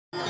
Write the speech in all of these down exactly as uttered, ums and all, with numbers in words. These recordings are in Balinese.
Iya,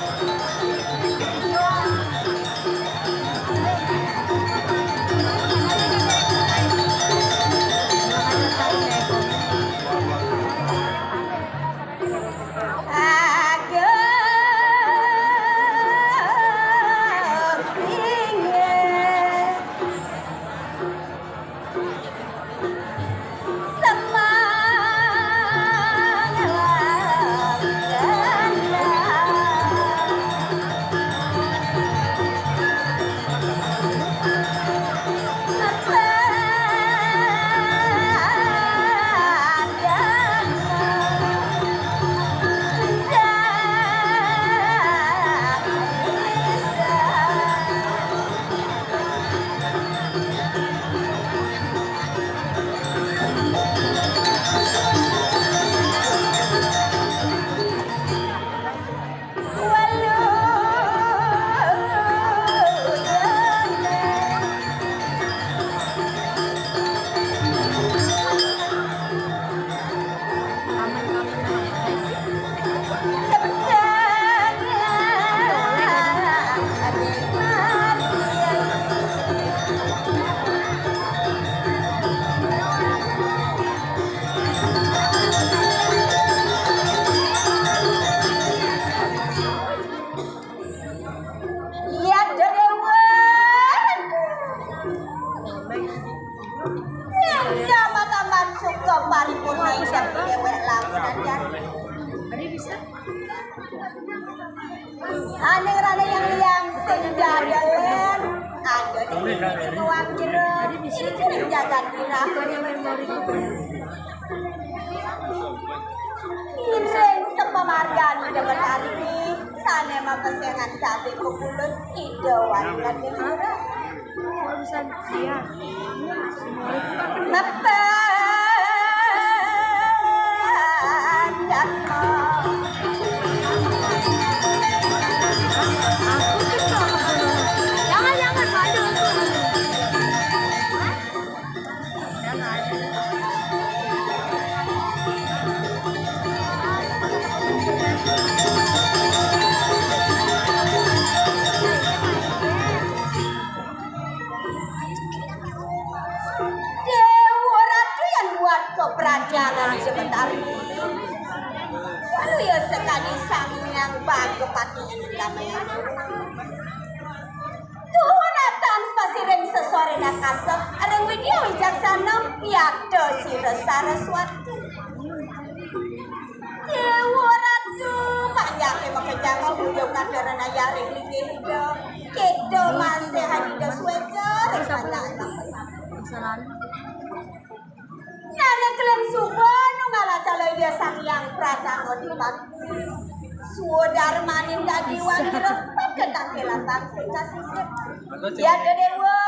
Déwa. Iya, mata masuk ke paripurna indah déwék lamun aja. Ané rada yang liang sing jadelen, ada di sing wong jero. Iki jagat wirah. Iring sepamargan Ida Betari, sané mapesengan dadi pepulun Ida Wali Raden Murah. Urusan dia. Lepas. Jangan, jangan, maju. Déwa Ratu yang buat keperancangan sebentar. Lalu ya sekali sang yang bagepati ini damai. Tuh, Nathan pasiring sesore nakasep, ring Widya Wicaksana, piada sira Saraswati. Déwa Ratu, panjake makejang sumuju kadaran ayaring linggih Ida. Kita masih hadida suweka, ring panjang. Nanging kelen suba nunggala cala Ida Sang Hyang Pratama Dipan. Swadarmaning dadi wanira, pagetake lambang sing kasisip. Ya Déwa.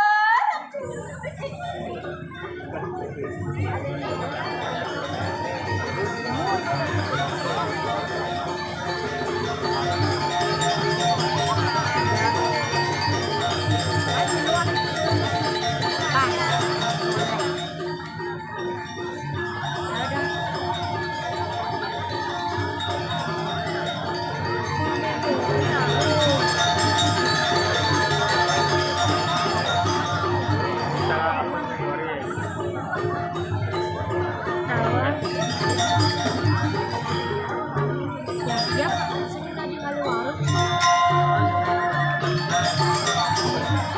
Siap-siap, sini tadi kali warung.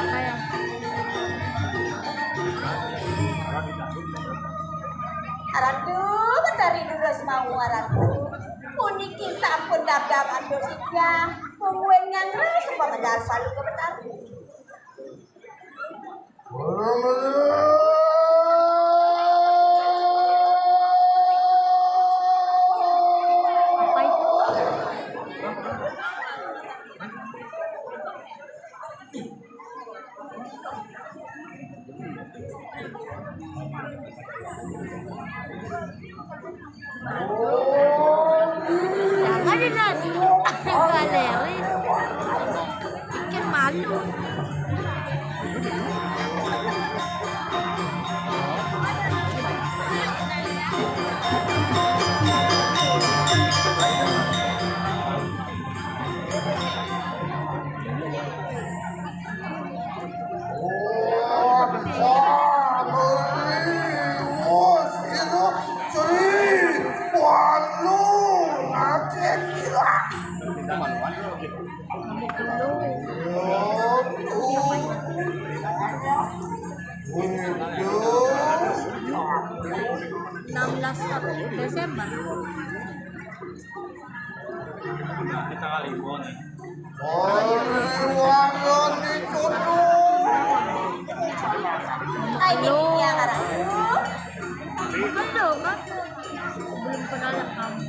Kayak Ratu Betari durus mau Ratu. Puniki sampun dabdab antuk tiga. Mungguing nyanggra supaya medal salu ke Betari. Jangan dilihat. Galeri. Bikin malu. Wah, wah, Sri, wah, Sri, Sri, walu, nanti gila. Enam belas Desember. Kita kali ini. Ay, ya, Karatu. Betul, kan? Belum kenal kamu.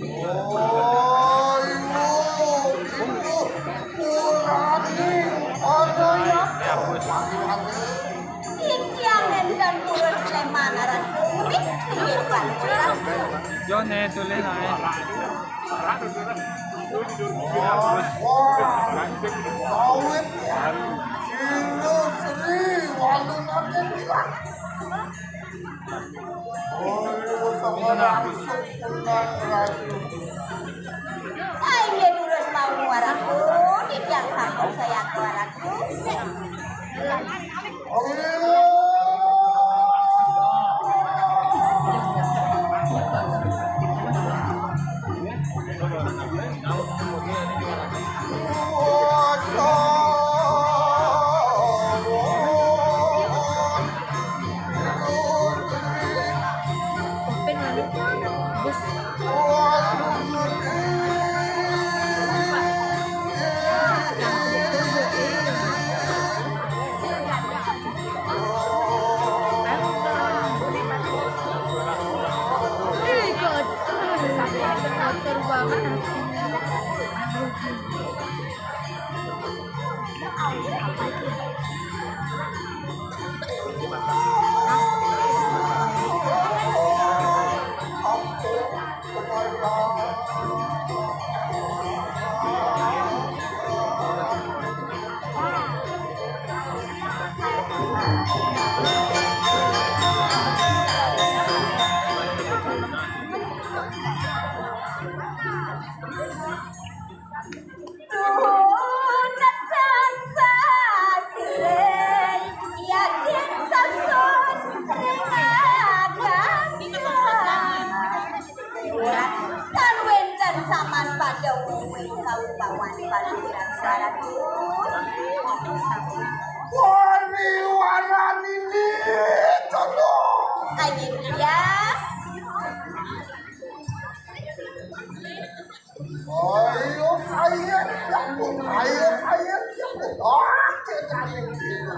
Iki yang nendang turun Sleman, Karatu. Ini, ini, Pak. Jone, tulis aja. Ay, dia durus mau muaraku, tidak sanggup saya kuaraku. Tan wénten saman pada uwing kaubawan panugrahan Ratu. Wani warani ni, Tono. Ayo, ya. Ayo, ayo, ya ampun, ayo, ayo, ya ampun. Oh, cedaning dina.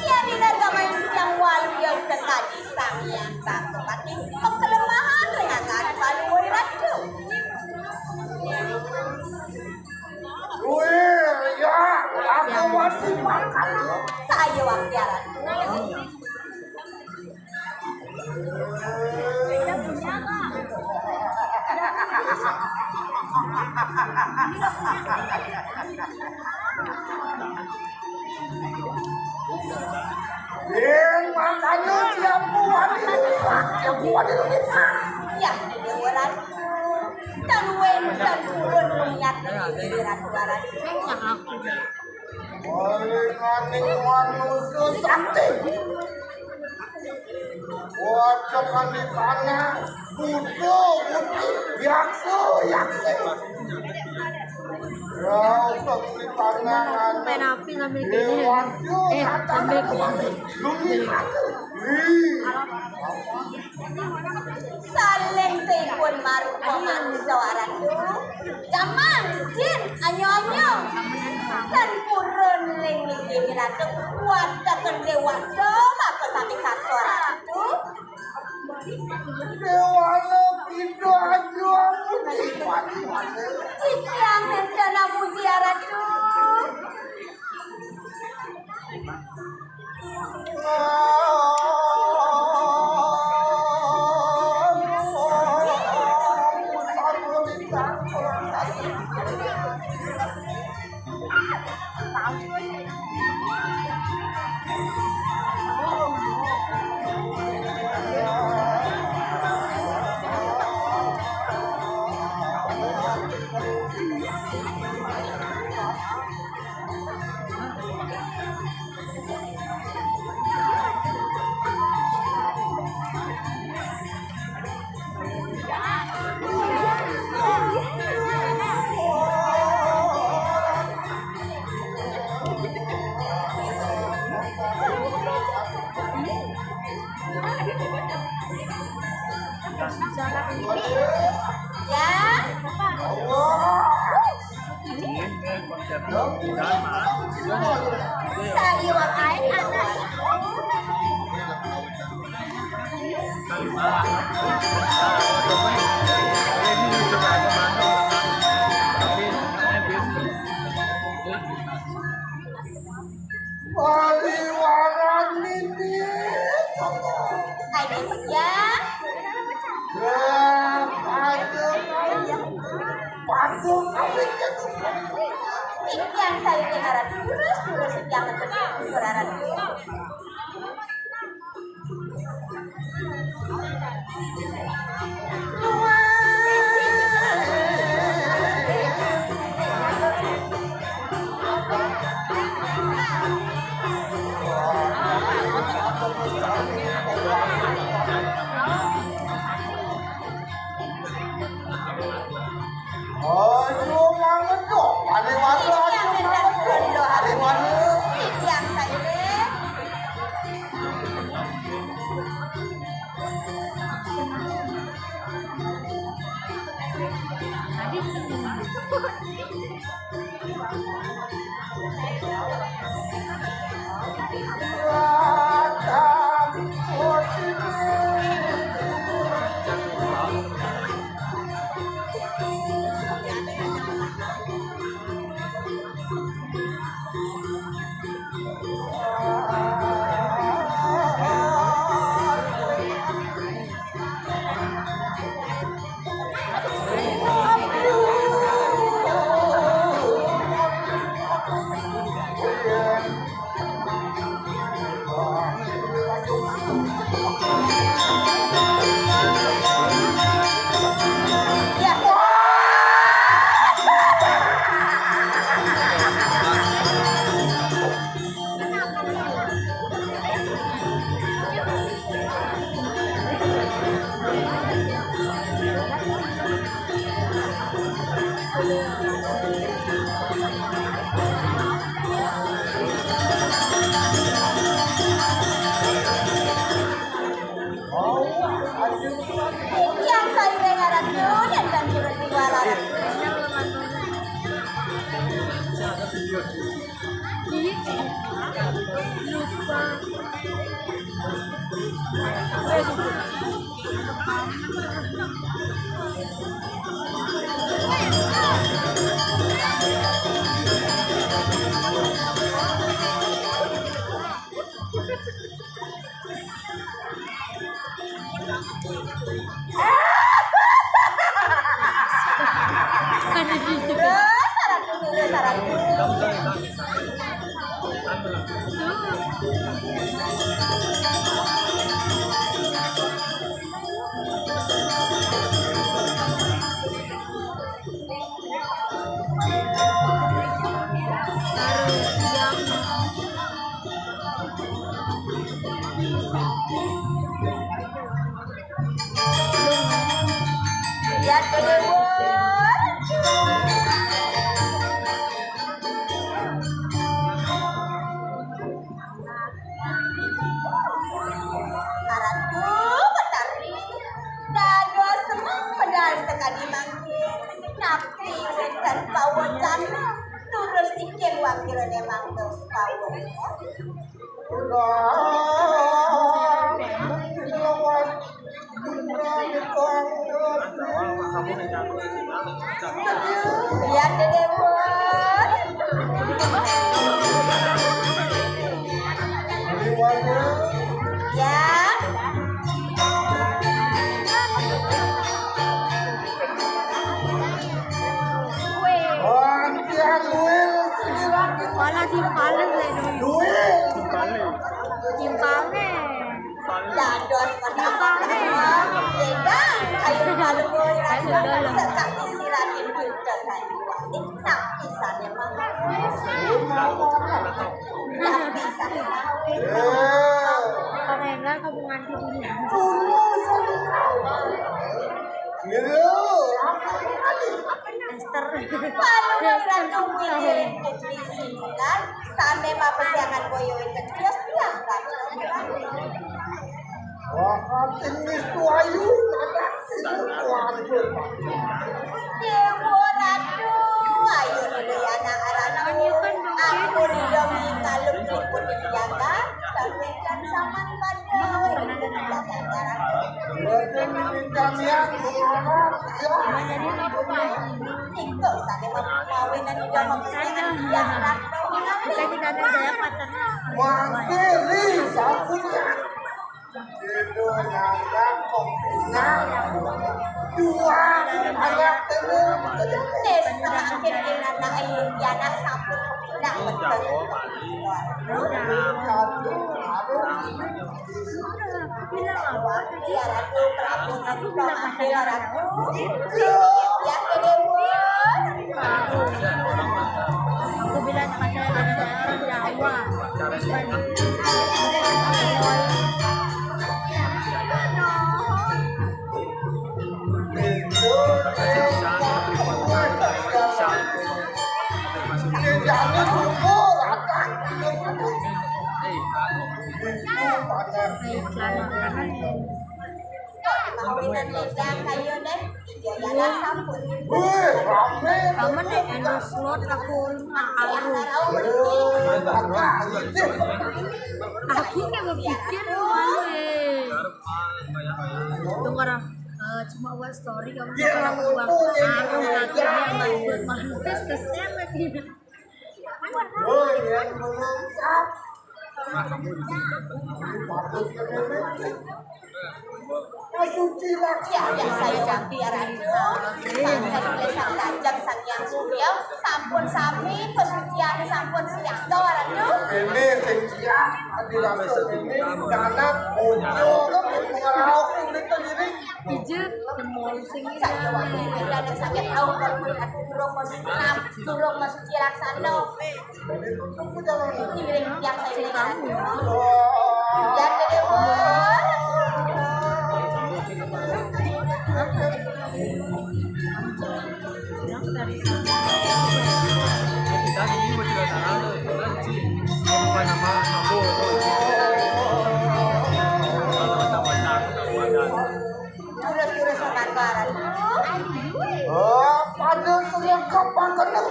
Yen ing agama Hindu yang walu ya sekadi Sang Hyang Bangkepati, pekelemahan ring agama paluhur Ratu. Wih, ya, aku masih makan. Saya waktu Ratu. Yen makane siap kuat itu, siap kuat itu kita. Ya, Dewa Ratu. Dan wen dan turun niat dari Ratu Ratu. Oleh maning manusia sakti. Wajah di sana, buto, buti, yakso, yaksi. Rasa di sana, main api sambil gini. Eh, sambil gini. Lumi mati. Ih. Saling timpun marupa manusa Ratu. Jaman jin anyo-anyo. Tan purun ling linggih Ratu. Wataken dewasa maka sami kasa Ratu. Dewana pinda ajo. Titiang nenten amuji Ratu. Ya. Sayur air anak. Paliwaran ini. Ayo, ya. Ya, ayo, ayo. Pantun, ayo, ayo. Yang saya dengar terus, terus yang terus, terus. Aduh, mangan tuh. Ada warna, aduh, mangan tuh. Ada warna. Yang saya deh. Yang saya dengar itu dan juga suara. Lupa. Aratu Betari dados semeng medal sekadi mangkin, napi wénten pawecan, terus tikin wakilane mangda pawon. Lihat deh, Bun. Ya. Wah, dia duit, silakan. Malah timpalin, duit. Timpalin. Dados menapa? Sedang ayo kalebur. Ayo, dalam. Sekali siratin pinter saja. Nah, bisa deh, Mang. Parenglah kamu nganti punya. Dulu saya tahu. Dulu. Ester. Palu beratu miring di sini kan. Sane mapesiangan boyo wénten tios tiang kan. Wah, kating wis tuayu, anak sing kuantul. Dewa Ratu, ayo dulu ya anak-anak. Aku ridho mingkaluk liput dijaga, sampai jam saman pada. Wénten minta niat mengarap, ya. Itu sane mawinan ida mapesiangan tiang Ratu. Mangke li sapunya. Itu nangkap kok. Nah, dua anak itu. Tes terakhir di anak ayun, ya anak sampun pindah betul. Aduh, aduh. Iya, Ratu, Prabu, Ratu, Prabu, Ratu. Ya, Dewa. Aku bilang pakai orang Jawa. Kok dimawinan wedang kayu deh. Iya, ya, lah, sampun. Wih, rame. Kamu nih, anu slot aku malu. Aku kayak berpikir malu, eh. Itu orang, eh, cuma buat story, kamu orang buang. Aku akhirnya nggak buat manifest ke sana gitu. Woi, yang menangkap. Aduh, cilak. Ya, ya, saya jampi, ya, Ratu. Santen oleh Sang Kanjeng Sang Hyang Surya, sampun sami, pesucian sampun siap, to, Ratu. Ini sing siap, adi langsung ini, karena muncul, ngerauk, ini tuh, ini. Ije, demol sing ini. Saya waktu itu ada sakit, au, kalau aku durung mau siram, durung mau suci laksana. Terus-terus sekarang. Oh, pada sudah kapan kenal?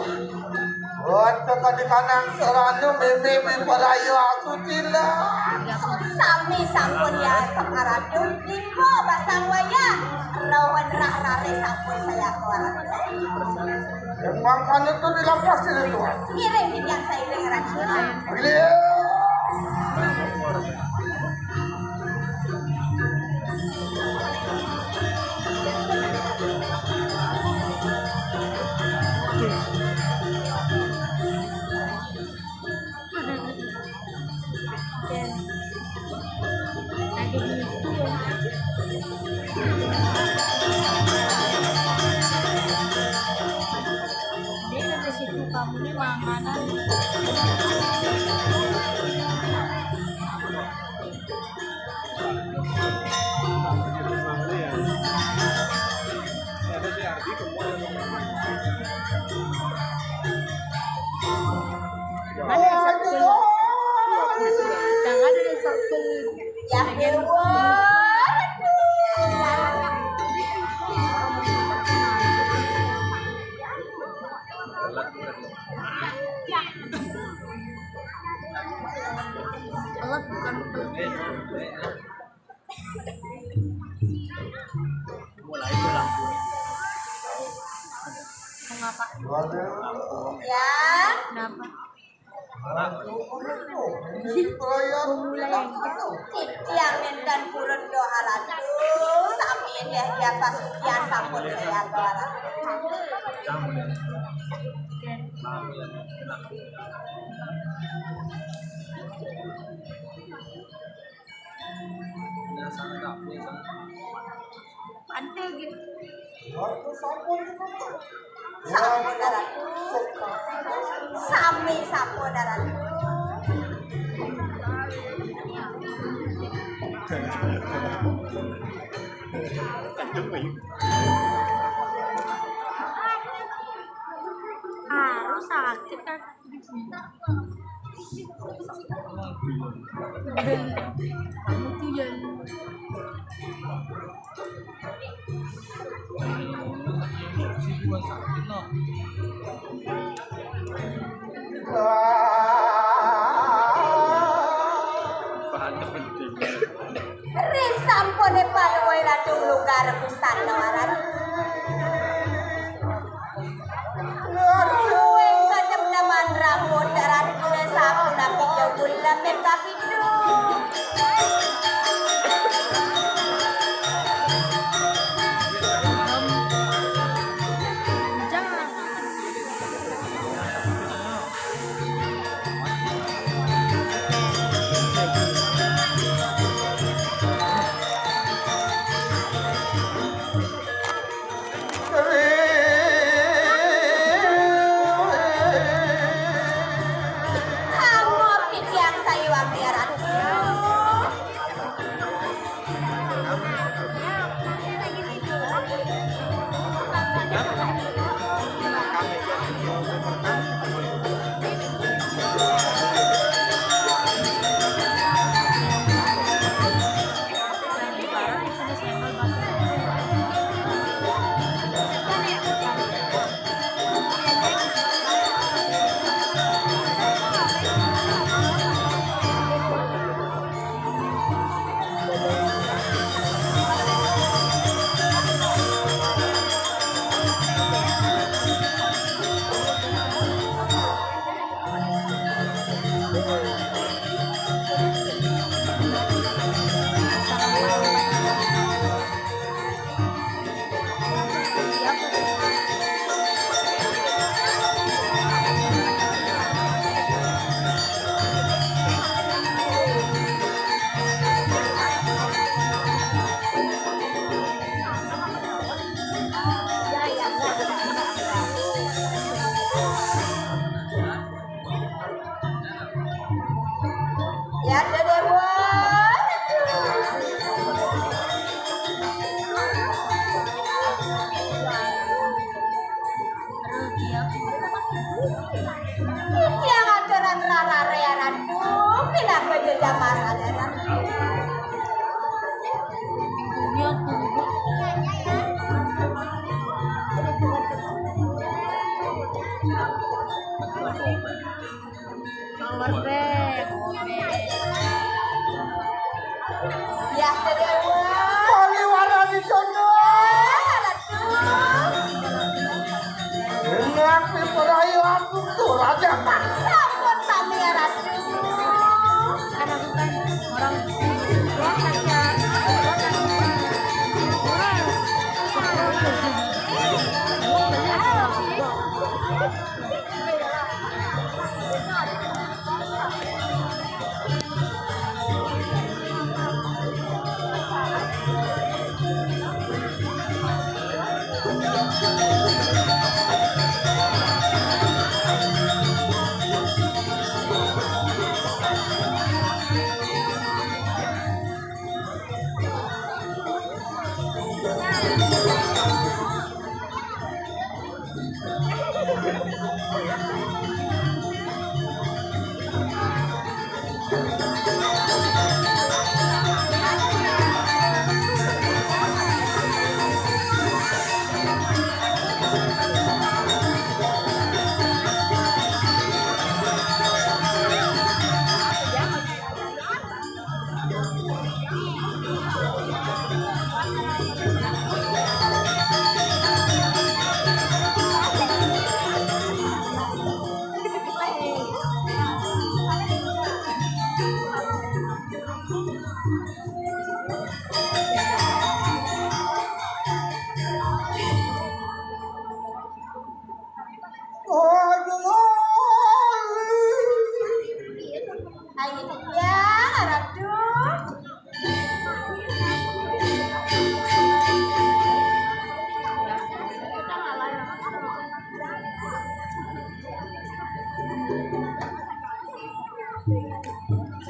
Waktu tadi kanang seranu mimpi mimpi rayu aku cila. Sami sampun ya sekarang. Ibu pasang wayang. Rawan rak rare sampun saya keluar. Yang makan itu dilepas itu. Ngiring di yang saya iring rancuna. Beliau. Dia kan di situ kamu nih manganan. Mana yang satu? Yang ada yang satu. Ya, keluar. Alat bukan. Mulai pulang. Mengapa? Ya. Kenapa? Mulai. Titiang nénten purun doa Ratu, sami deh ya pasucian sampun saya doa. Ante gitu. Sampun, Ratu. Sami Sampun, Ratu. Harus sakit kan? Kamu tuh ya. Risampune panuwun Ratu Lugar pisan nawaran. Luwih kadem teman rambut darat kule sapunapi jauh lemir kapitu. Angop titiang saliwang tiaran. Ya, Dewa. Yang aturan rara rearan tuh, pindah ke jeda masa dan Nomor B. Ya, Dewa. Kaliwaran di sono. Enak nih, pada ayo aku tuh, Raja. Sampun sami ya, Ratu. Karena bukan orang.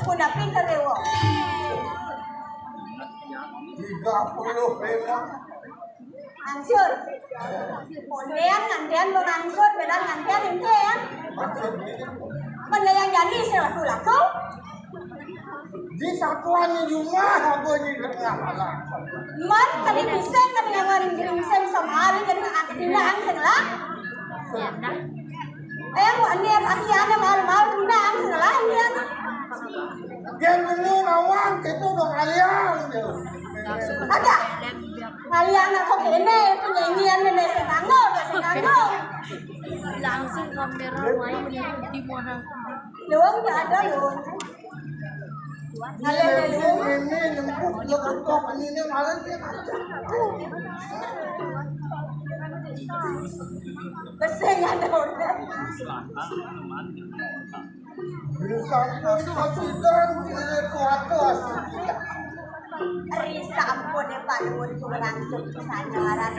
Punapi ka déwa? Tiga puluh lima. Angsur. Ondéan ngandéan mun angsur, béda ngandéan énté ya. Maksudnya? Mun yang jadi sing laku-laku. Di satuan di rumah apa di tengah malam? Mun tadi bisa kan yang ngiring-ngiring sing sama hari jadi akhirnya angsur lah. Eh, bu, ini yang akhirnya mau-mau tunda angsur lah ini. Dia dulu nawang itu udah kalian. Ada. Kalian aku kéné itu nyanyian nenek sing kanggo, sing kanggo. Langsung kamera main di muara. Luwung ya ada luwung. Ini ini nempuk dia ketok ini ini malah dia. Beseng ada orang. Sampun kasidan, kuat. Ari sampun ya Pak Luhur kurang sukses ajaran.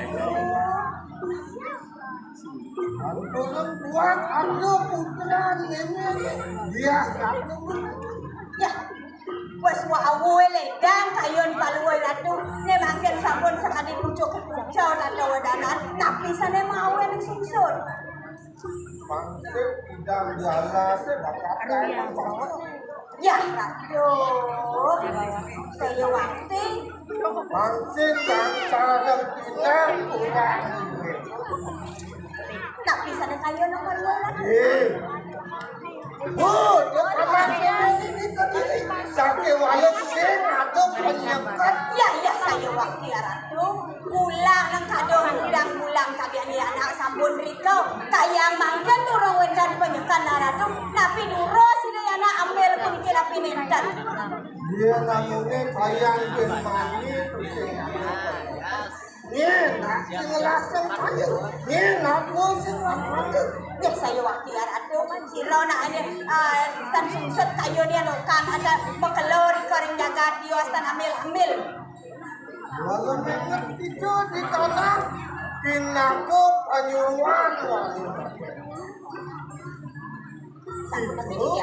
Aduh, kuat, aduh, puteran ini. Iya, aku. Ya, wes wa awué lédang kayun Pak Luhur Ratu. Né mangkin sampun sakadi pucuk-pucuk rada wedanan, tapi sané mawé ning sungsut. Mangkin idang jala bakal. Ya, aduh. Saya wakti. Mangkin bangsa dan pinang kurang. Tapi sana kayu nomor dua lah. Iya. Bu, dia pernah ini ke diri. Sampai walau sing atau penyekat. Ya, ya, saya wakti ya, Ratu. Pulang nang kado pulang pulang kadian ya anak sampun riko. Kayang mangkin durung wénten penyekan Ratu. Napi durus ini anak ambil kuncir api nénten. Dia namanya kayang pun mani. Nyenak sing lasem kaya. Nyenak sing lasem. Nggih, saya wakti ya Ratu. Sira nak aja, ah, tan sungsut kayu dia nokang ada bekelor ikoring jagat dia tan ambil-ambil. Lalu minyak itu di tanah pinaku panyuruan. Itu.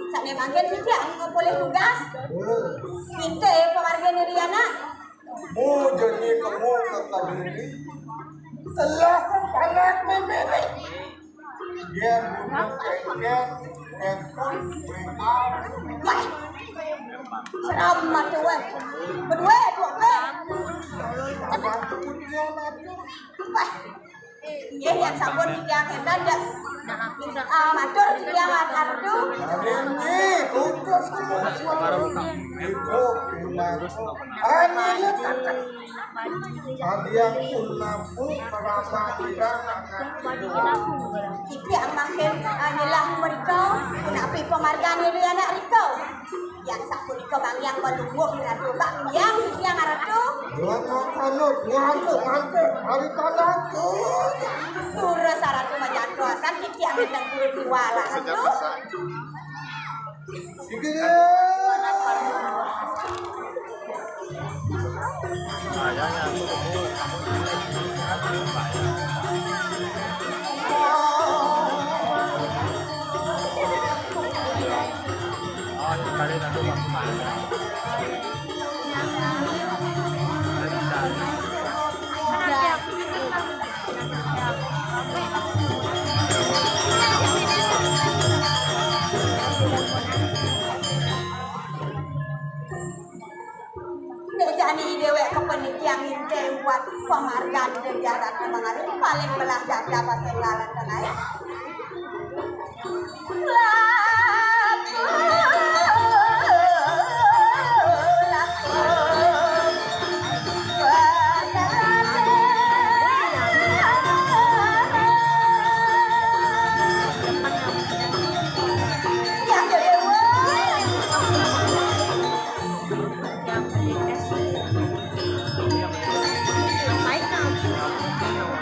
Sakné mangkin iki aku polih tugas. Minta pamargin diri anak. Mu jadi kamu ke kabini. Telah panak memene. Dia bunuh kengkeng, handphone, W A. Wah. Seram mati weh. Berdua dua ke. Wah. Iya, yang sampun titiang énten, ya. Ah, matur titiang Ratu. Ini, utus. Itu, ini. Adiang pun lampu, perasaan tidak. Iki yang makin, ah, nyelah mereka, menapi pemargane di anak riko. Yang sapunika bang yang melungguh ratu bang yang yang ratu. Dua kanu, dua kanu, mantep, hari kanan tuh. Turus ratu menjatuhkan iki yang sedang dua ratu. Sige. Nek jani dhewek kepenitian nginte buat penghargaan dan jarak mengalir paling belah dada pasir lalat tengah.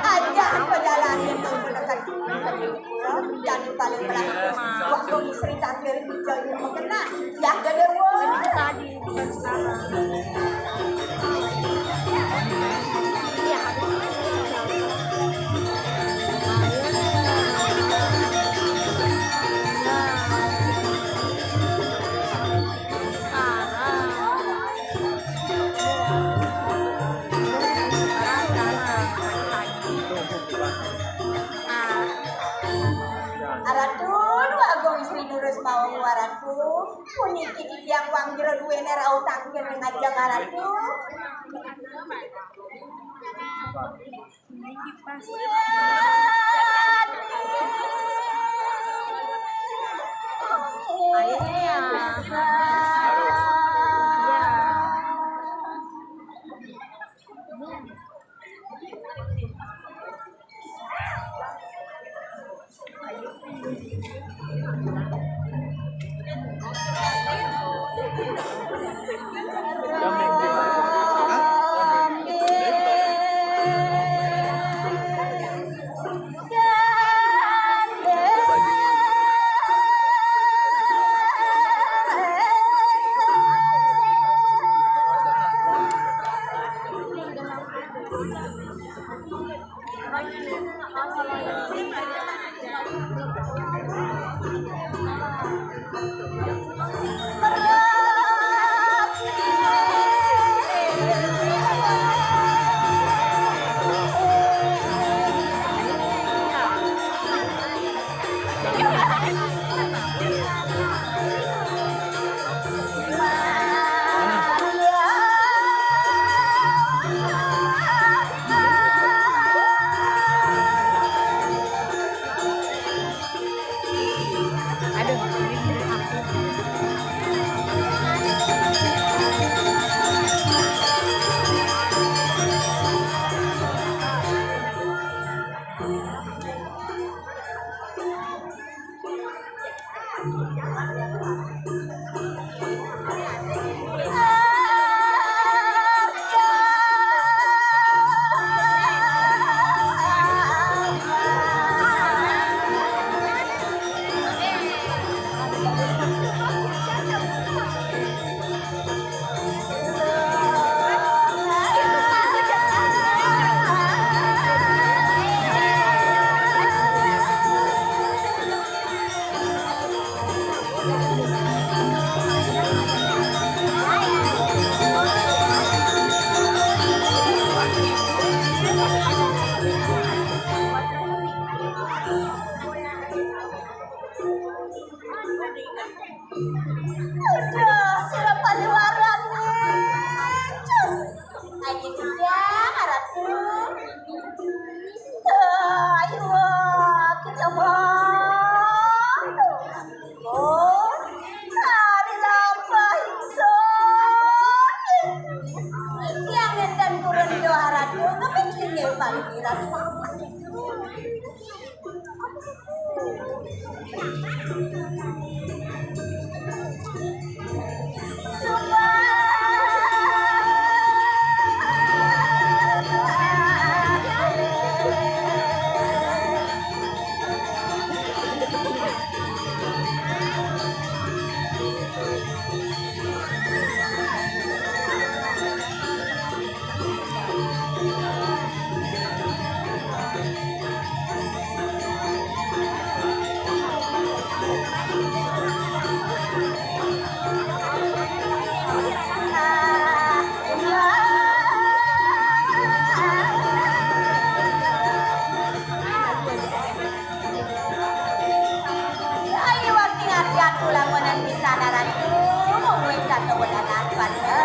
Aja apa jalan yang kau gunakan? Jadi paling berat waktu istri takdir jauh mengenal. Ya, ada dewa. Tadi, bukan sekarang. Iya, habis. Ayo, nah. Nah. Aratu, Déwa Agung Istri Durus Maung Waratu, puniki titiang wangkira duwéné rauh tangkil ring ajeng Aratu. Aduh, sira paliwaran. Ayo, Tiang, Ratu. Ayo, kita mau. Oh, hari lampah ingsun. Tiang ngenten purun doha Ratu, kepikiran paliwaran. Ayo, waktu ngarti aku lamunan bisa naratu, mungguin kata wedanan pada.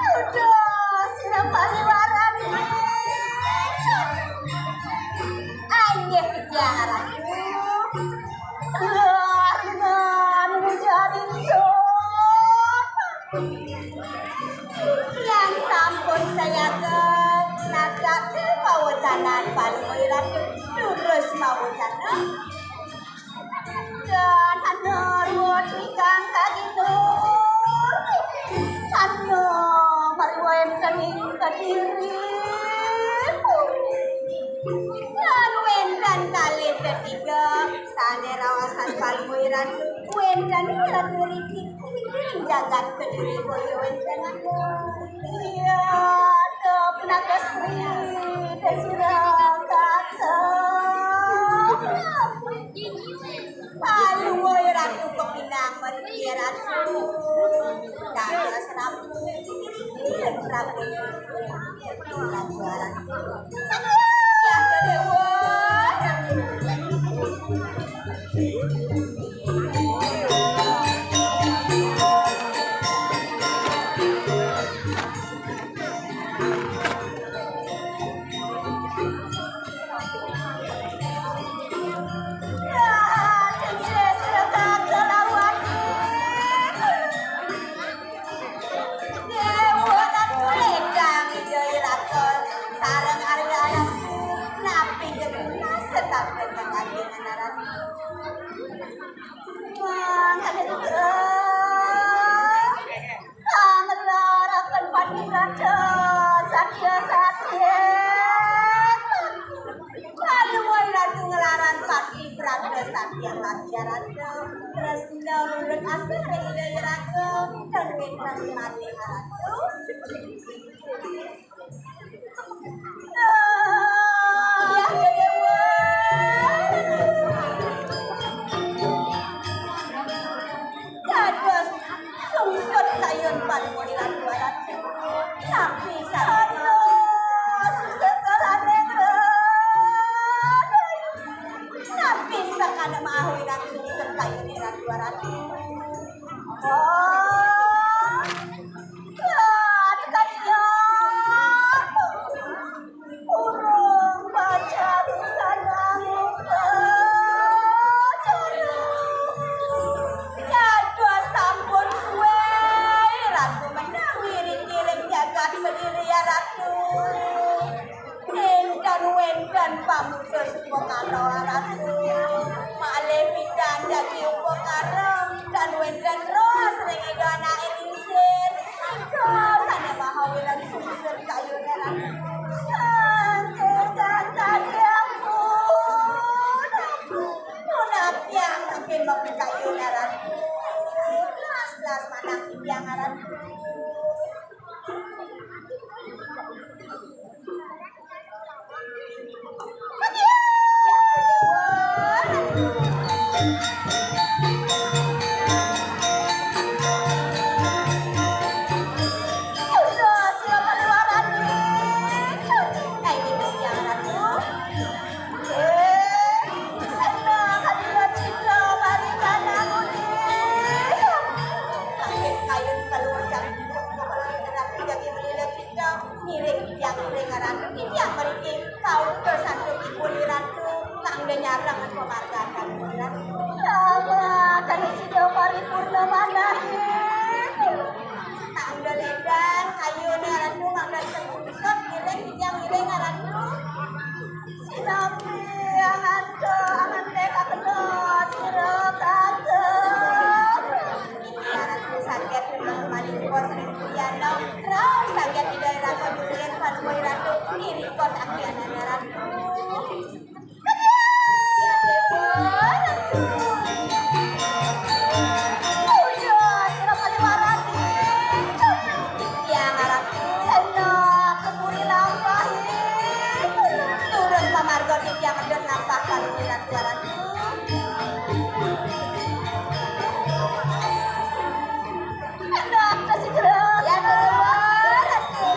Aduh, sira paliwaran. Ayo, bicara. Lah, menjadi sopan. Yang sampun saya ke, nagati pawecanan paling wirat, terus pawecanan. Dan hana ruwet ingkang kaginur. Hana mariwenten ing Kediri. Lan wenten kalih tetiga sane raosan paluiran wenten ing ratu riki ing jagat Kediri boya wenten. Iya, Dok Nagastri, Desura Kata. Paluwih Ratu kepinang mriki Ratu. Dados Ratu. Ratu. Ratu. Ya, Dewa. Sareng Arya Ratu, napi geginas setapet kang ajengan Ratu. Wah, kaget. Panglaraken Pati Brata, satya satya. Paluwih Ratu nglaran Pati Brata satya satya Ratu. Tresna nurut asih ring Ida Ratu, dan wénten malih Ratu. Ah, ya, Dewa. Mawi nang sumber kayune Ratu Aratu. Oh, ya, aduh, kasihan. Urung baca busana muka. Jadwal sampun suwe, Ratu menang ngiring-ngiring jagat berdiri ya, Ratu. Wénten-wénten pamutus upakara, Ratu. Malih pidan dadi upakara, tan wénten ros ring ida anake lingsir. Nika sane maha wilan sungsir kayune, Ratu. Angke gantane ampun, ampun. Punapi yang mungkin mapikayune, Ratu. Las-las manah titiang, Ratu. Ngiring titiang, ngiring aran titiang mriki kaum kesantukipun Ratu kangge nyareng pamargatan. Rama kang sida paripurna manah. Kangge ledang ayune Ratu mangda sungsut ngiring titiang, ngiring aran Ratu. Sinambi ahanta ahante kakena sira kata. Ratu saget ring manungsa ring Puriana. Rauh saget Ida Ratu ngiring panuwun Ratu ngiring kotak Ratu. Ya Dewa Ratu. Uya sira paliwara. Tiang arep kena keburi lampah. Turun pamarga titiang medhot lampah kalih Ratu Ratu. Anak kesigra. Ya Dewa Ratu.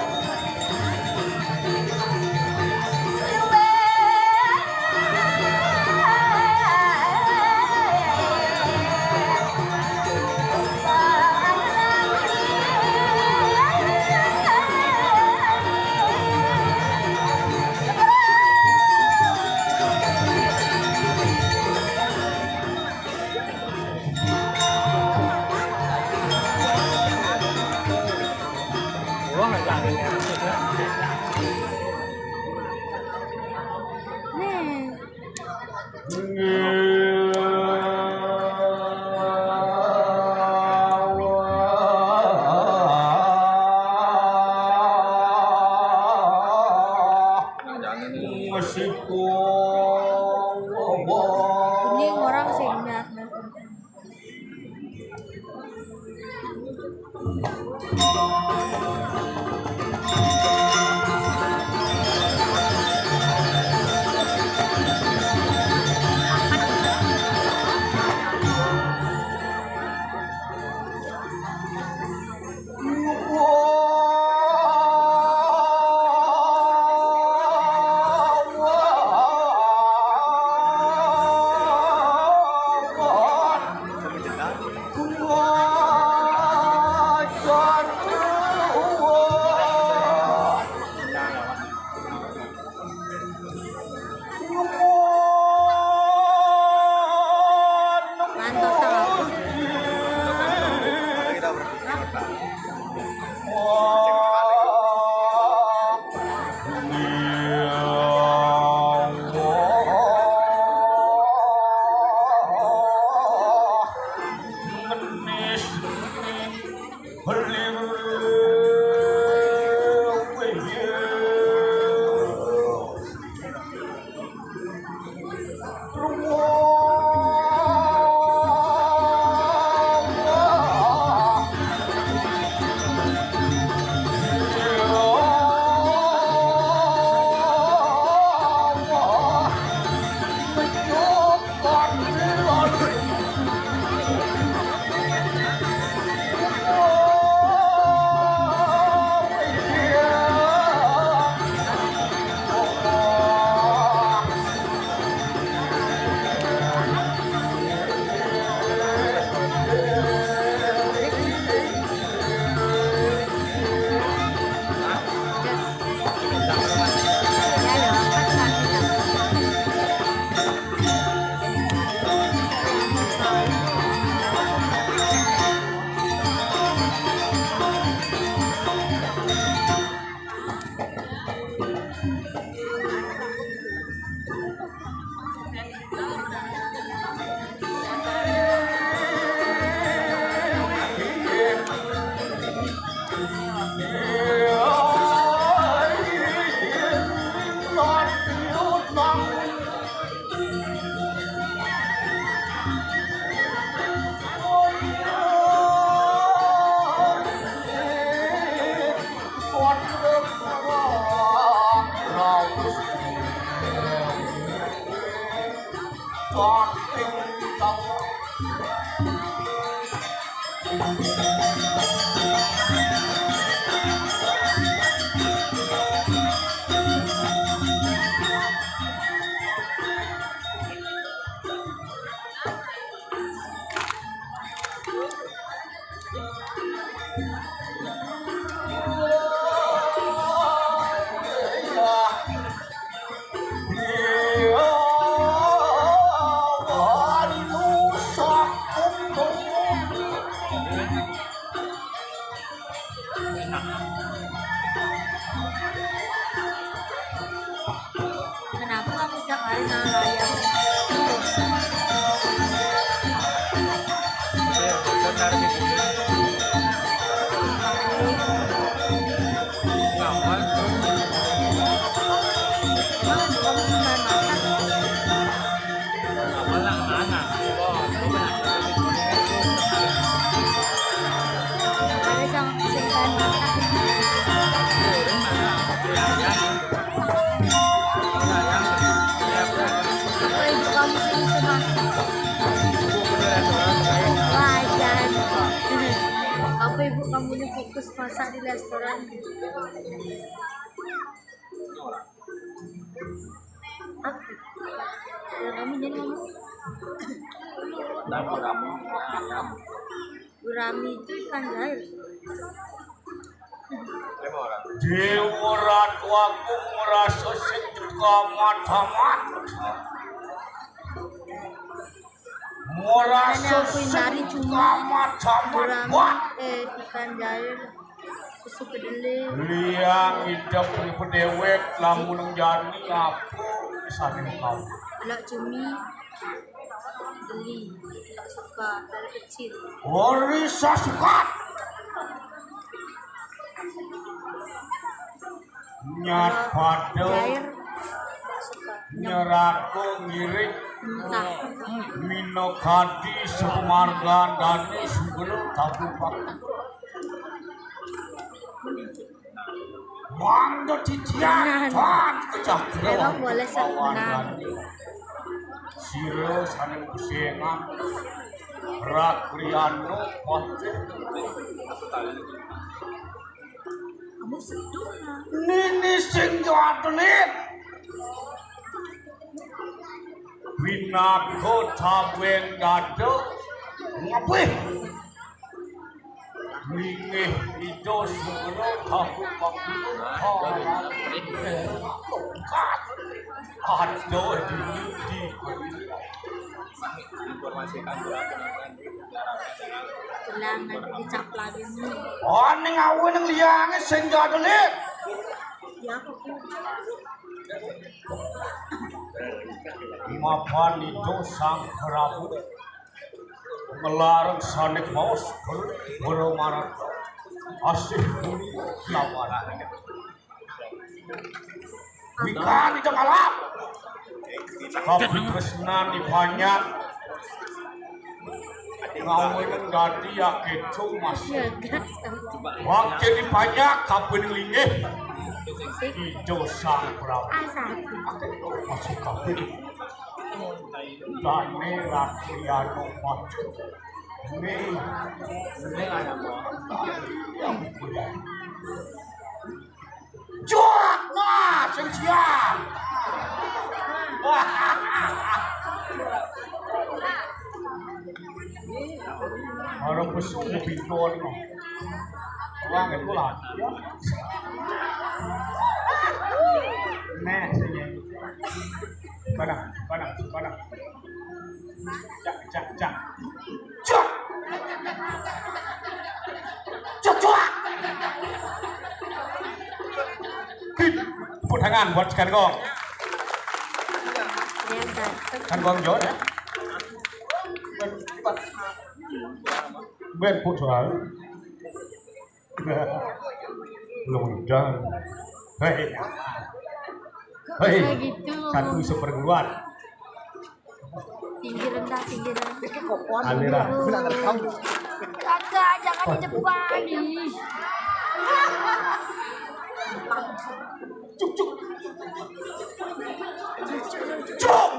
Ini orang sih niat. Kenapa kamu setiap hari nahan layar? Iya, benar gitu. Ngapain? Emang kamu bukan masak? Ada yang sing masak. Apa ibu kamu sih bisa masak? Wajar. Apa ibu kamu ini fokus masak di restoran? Apa? Ya, kamu jadi ngomong. Gurami itu ikan jair. Dewa Ratu Agung merasa sing juga amat-amat. Merasa sing juga amat-amat. Gurami, eh, ikan jair. Susu kedelai. Liang idep ribu dewek lamun jani apa sane kau. Elok cumi. Beli. Tak suka. Dari kecil. Ori sasukat. Nyat pada. Jair. Tak suka. Nyerako ngirik. Entah. Minokadi sepemargan dani sebelum tabupak. Mangga titian. Tenan. Tan kejah. Emang boleh, Sat? Tenan. Sira sane besengan. Rakriano pasti. Kamu sedul, nah. Nini sing yo atulit. Winako tabeng dada. Ngapih. Mingih ida sumena kabupatku. Aduh, di, di. Informasikan surat penonton. Bilang nanti dicap lagi nih. Oh, ning awe ning liyange sing jadul, Lik. Ya, aku. Mapan itu Sang Prabu. Ngelarang sanik maus ber-, bermarat. Asih bumi lawanan. Wikan itu malam. Kabitresnan dipanjak. Ngawinin dadi ya kecu masih. Waktu dipanjak kabin linggih. Ijo Sang Prabu. Masih kabin. Dane Rakyano Pacul. Ini, ini ada apa? Cuak! Nah, sing siap. Ora pesu pintu no. Wah, itu lah. Nih, sini. Mana? Mana? Mana? Cak, cak, cak. Cak. Cak, cak. Tepuk tangan buat Sekar Kong. Kan Kong Jor ya. Ben, Puk Soal. Belum udah. Hei. Hei. Kayak gitu. Satu seperguruan. Tinggi rendah, tinggi rendah. Aliran. Aduh. Kagak, jangan di depan. Ih. Cuk, cuk. Cuk.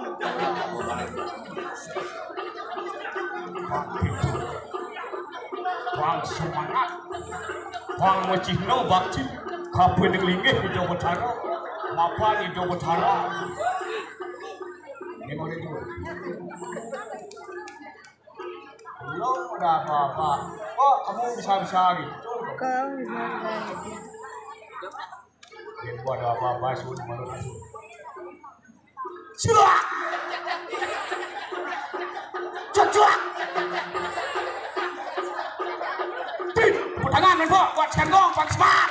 Semangat. Pang macihna bakti kapining linggih Ida Betara. Mapan Ida Betara. Ini mau itu. Belum ada apa-apa. Kok kamu bisa-bisa gitu? Kau bisa. Dia ada apa-apa, sun, malu, sun. Cuak! Cuak, cuak! Tin, tepuk tangan, men, Pok, buat Senggong, Pak Sepat.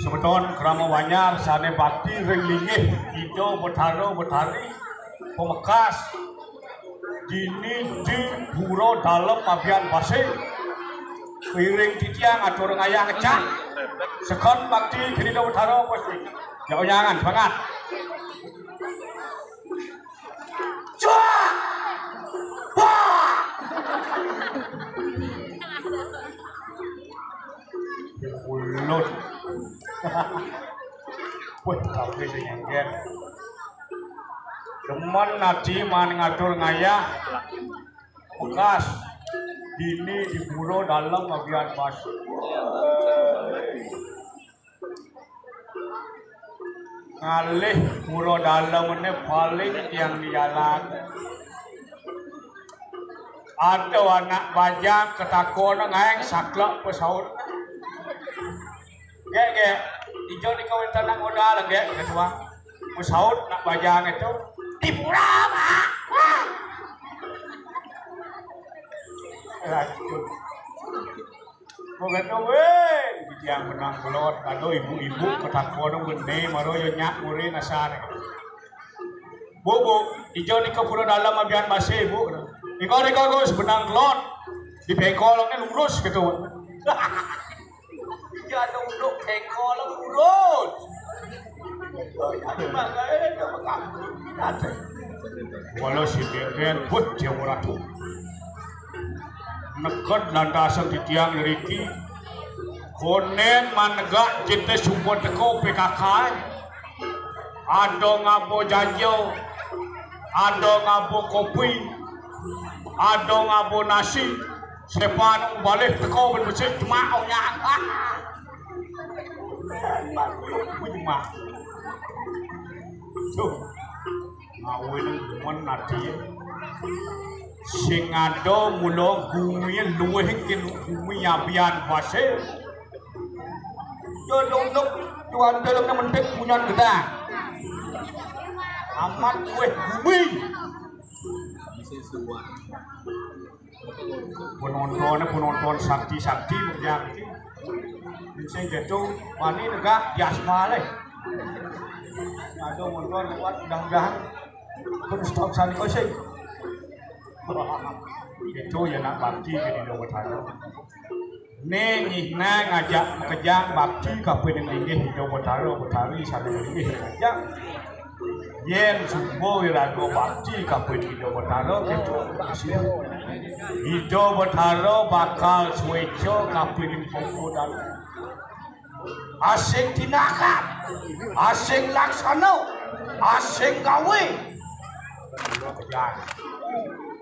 Semeton krama wanyar sane bakti ring linggih Ida Betara Betari pamekas dini di Pura Dalem Abian Base. Iring titiang atur ngayah ngecah. Sekon bakti ring Ida Betara pasti. Ya, unyangan, semangat. Cuak! Wah! Ulun. Wih, tapi sing engger. Demen ati maan ngatur ngayah. Bekas. Dini di Pura Dalem Abian Base. Ngalih Pura Dalem ne paling tiang dijalan. Ada anak bajang katakon ngaeng saklek pesaut. Gek, gek. Ijo ni kawin tanak modal, gek, ketua. Pesaut nak bajang itu. Di pura, Pak. Wah. Lanjut. Begitu, weh, tiang benang kelot, aduh ibu-ibu ketakon bene, maro yo nyak murin asar. Bu, bu, ijo nika Pura Dalem Abian Base, bu. Nika, nika, Gus, benang kelot. Di pengkol ini lurus gitu. Ijo ada unduk pengkol lurus. Walau si Deden, wah, dia ora tuh. Neked lantasan titiang ngriki. Konen manegak jete sumpah teko P K K. Ada ngabo janjo, ada ngabo kopi, ada ngabo nasi. Sepan balih teko ben becik jemak onyang. Jemak. Tuh. Ngawin demen ati. Sing ada mula gumi luwih kin gumi Abian Base. Yo dongdok tuan dalam mentik punyan gedang. Amat luwih gumi. Penontonnya penonton sakti-sakti yang sing gitu wani negak di asmale. Ada montor lewat mudah-mudahan terus stop sani kosing. Itu ya nak bakti ke di Dawatara. Ning ihna ngajak makejang bakti kapining linggih Ida Betara Betari sane linggih ngajak. Yen suba iraga bakti kapining Ida Betara, keto Ida Betara bakal sueca kapining pangkodan. Asing tindakan, asing laksana, asing gawe.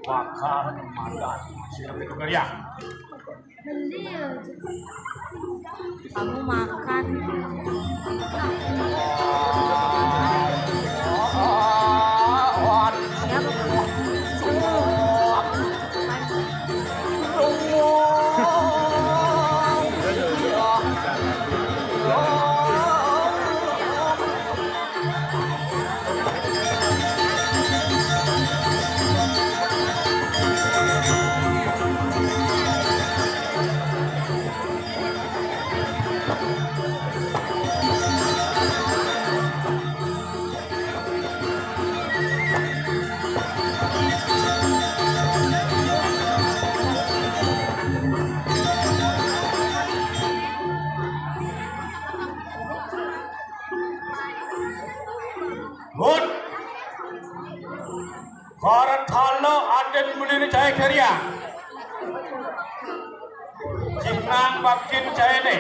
Bakal madan. Sila kita kerja. Mendil. Kamu makan. Siapa? Hut. Karatala aden mulini cai keria. Jinang bakin caene.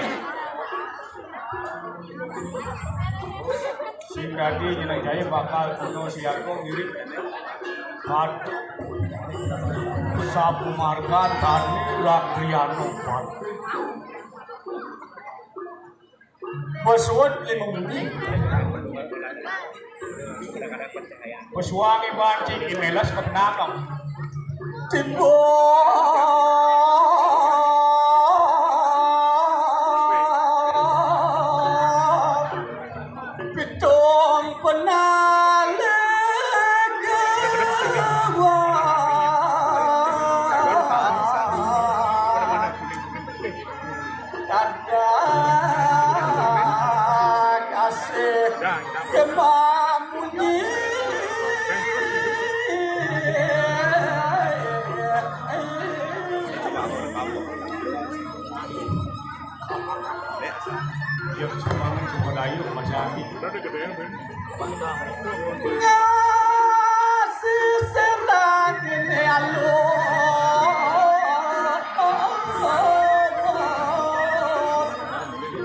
Sing dadi jeneng jaé bakal tuna siaga mirip Sapu Marga Tani Ragriyana Pati. Besuwet lima bumi. Besuwang iban cing imeles kepenakem. Timbul pitung penalih gawang. Tanda kasih kembang munyi. Dia sumbangan coba dayuh masih hati. Ngasih serang ini alus.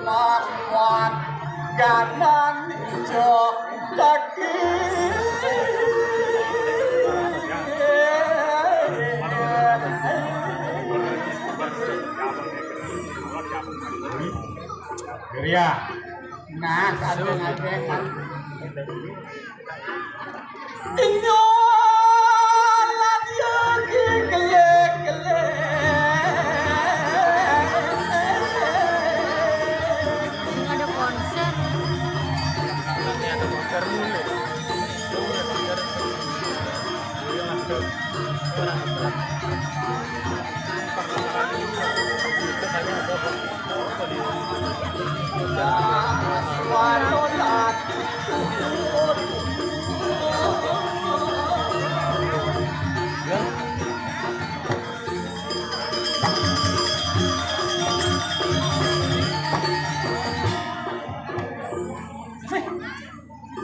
Lawan ganan ijo daging. Geria. Nah, kadang-kadang kan. Inyo lagi gelek-gelek. Ada konser. Nanti ada konser dulu.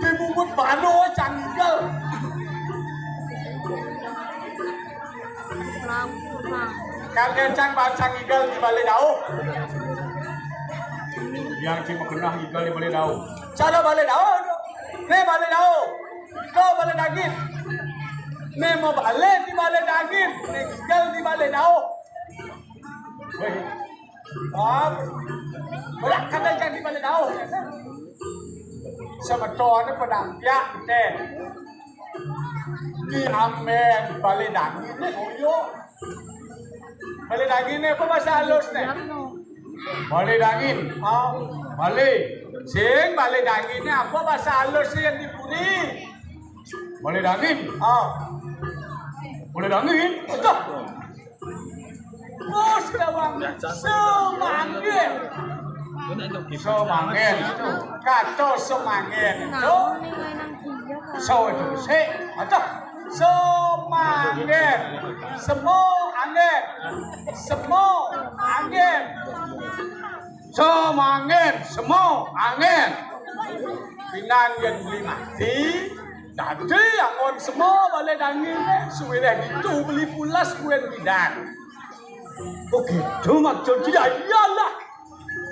Dibungut balo cang igel. Kalian cang bacang igel di balé dauh. Yang cing makenah igel di balé dauh. Cara balé dauh. Né balé dauh. Kau balé daging. Né mau balé di balé daging. Né igel di balé dauh. Wéh. Ah, berak kata jadi balé dauh. Sebetulnya pedang piak, teh. Di amben balé daging né koyo. Balé daging né apa bahasa halus né? Balé daging. Ah, balé. Sing balé daging né apa bahasa halus sing di puri? Balé daging. Ah. Balé daging. Betul. Terus lawang semangin. Semangin itu. Kato semangin itu. So itu sik. Atau semangin. Semo angin. Semo angin. Semangin, semo angin. Pinang yén beli mati. Dadi anggon semo balé daging, suwireh ditu beli pulas kuwén bidan. Oh gitu maksud dia, iyalah.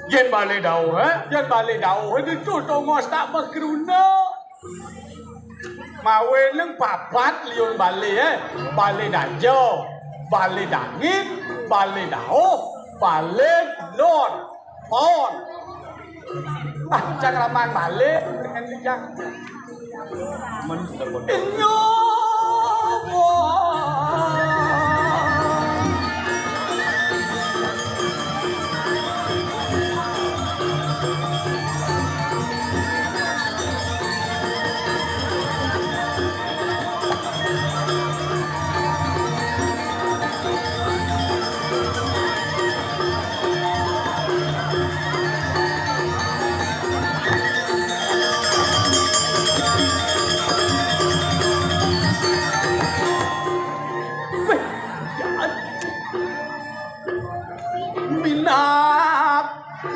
Yén balé dauh, eh? Yén balé dauh ditu tongos tak makruna. Mawinan papat liun balé, eh. Balé daja, balé daging, balé dauh, balé lon. Pon. Ah, cang raman balik dengan licang. Inyo. Minat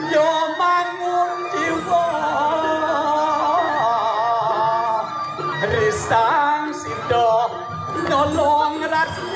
yo mangun jiwa risang sida nyolong rasi.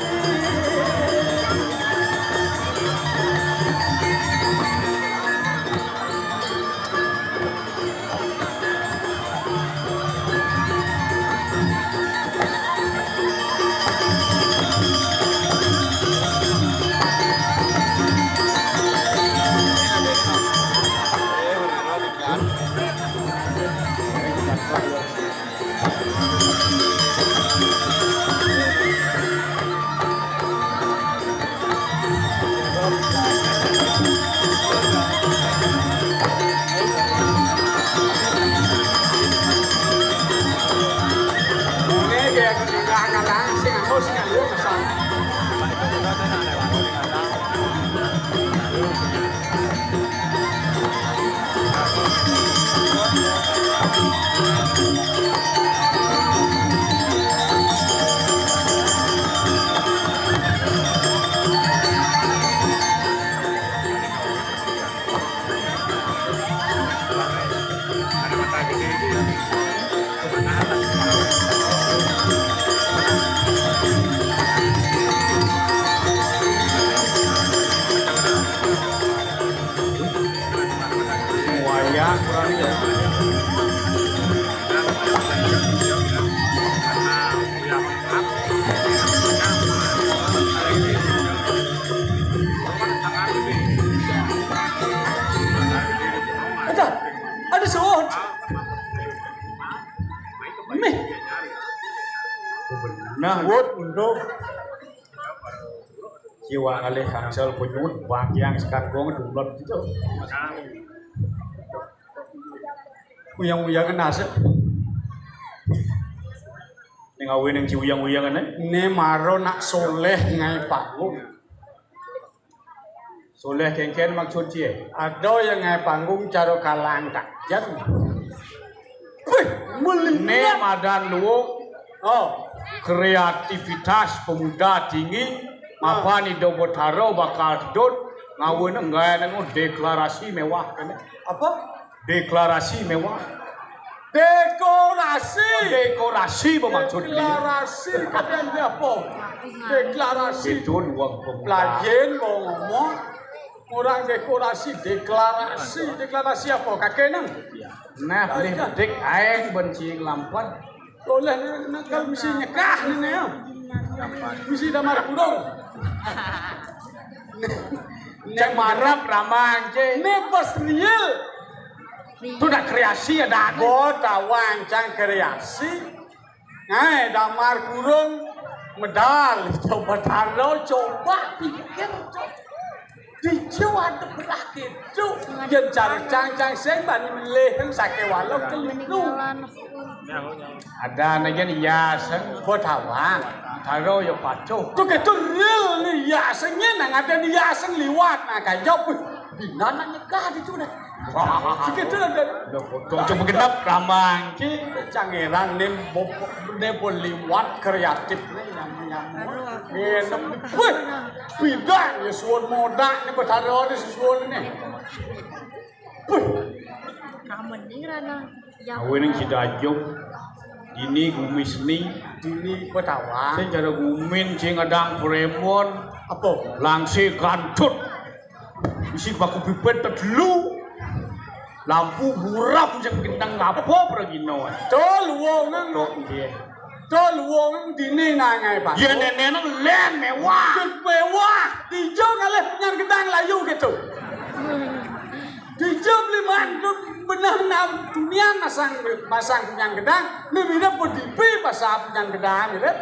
Ada, ada suwun. Mih. Nah, wut, untuk. Jiwa ngalih angsal punyuwun, bagian sekar gong dumlot gitu. Uyang-uyangan nasib. Ning awe ning ji uyang-uyangan, eh? Ne maro nak soleh ngae panggung. Soleh kengken maksud cie. Ada yang ngae panggung cara kalang kajen. Wih, melihat. Ne madan luwung. Oh, kreativitas pemuda tinggi. Oh. Mapan Ida Betara bakal dot ngawe nenggae nengok deklarasi mewah kene. Apa? Deklarasi mewah. Dekorasi. Dekorasi bermaksud dia. Deklarasi, kadang dia apa? Deklarasi. Itu dua pemuda. Lajen mau ngomong, orang dekorasi, deklarasi. Deklarasi apa? Kakek nang? Nah, boleh bedik aeng benci lampat. Boleh, nak, kalau mesti nyekah ni, ya. Mesti damar kurung. Cek marap ramang, cek. Ini pas real. Tu nak kreasi ada. Bo tawang cang kreasi. Ngai damar kurung medal. Coba taro, coba pikir, coba. Dijo ada belah gitu. Yen cara cang-cang sing bani melih sakewala keliku. Ada anak yen iya sing bo tawang. Taro ya pacuh. Tu gitu real ni iya sing nang ada ni iya sing liwat. Nah, kaya, wih, bina nak nyegah di tu dah. Sikit tu dah. Dong coba genep ramang ki. Cangeran ni bo, ni bo liwat kreatif ni nyamuk-nyamuk. Aduh, aku. Wih, bina ni suwun modak ni betara ni suwun ni. Wih. Kamen ni rana. Awe ning Sidajuk. Dini gumi seni. Dini Betawa. Sing cara gumin sing ngadang Premon. Apa? Langse gantut. Isi baku pipet tedelu. Lampu buram sing gendang apa pragina. Dol wong nang. Kok nggih. Dol wong dini nangai Pak. Ya neneknya len mewah. Mewah. Dijo kalih nyang gendang layu gitu. Dijawab liman, benah nam dunia masang, masang punyang gedang, mirip pun dipi pasal punyang gedang, mirip.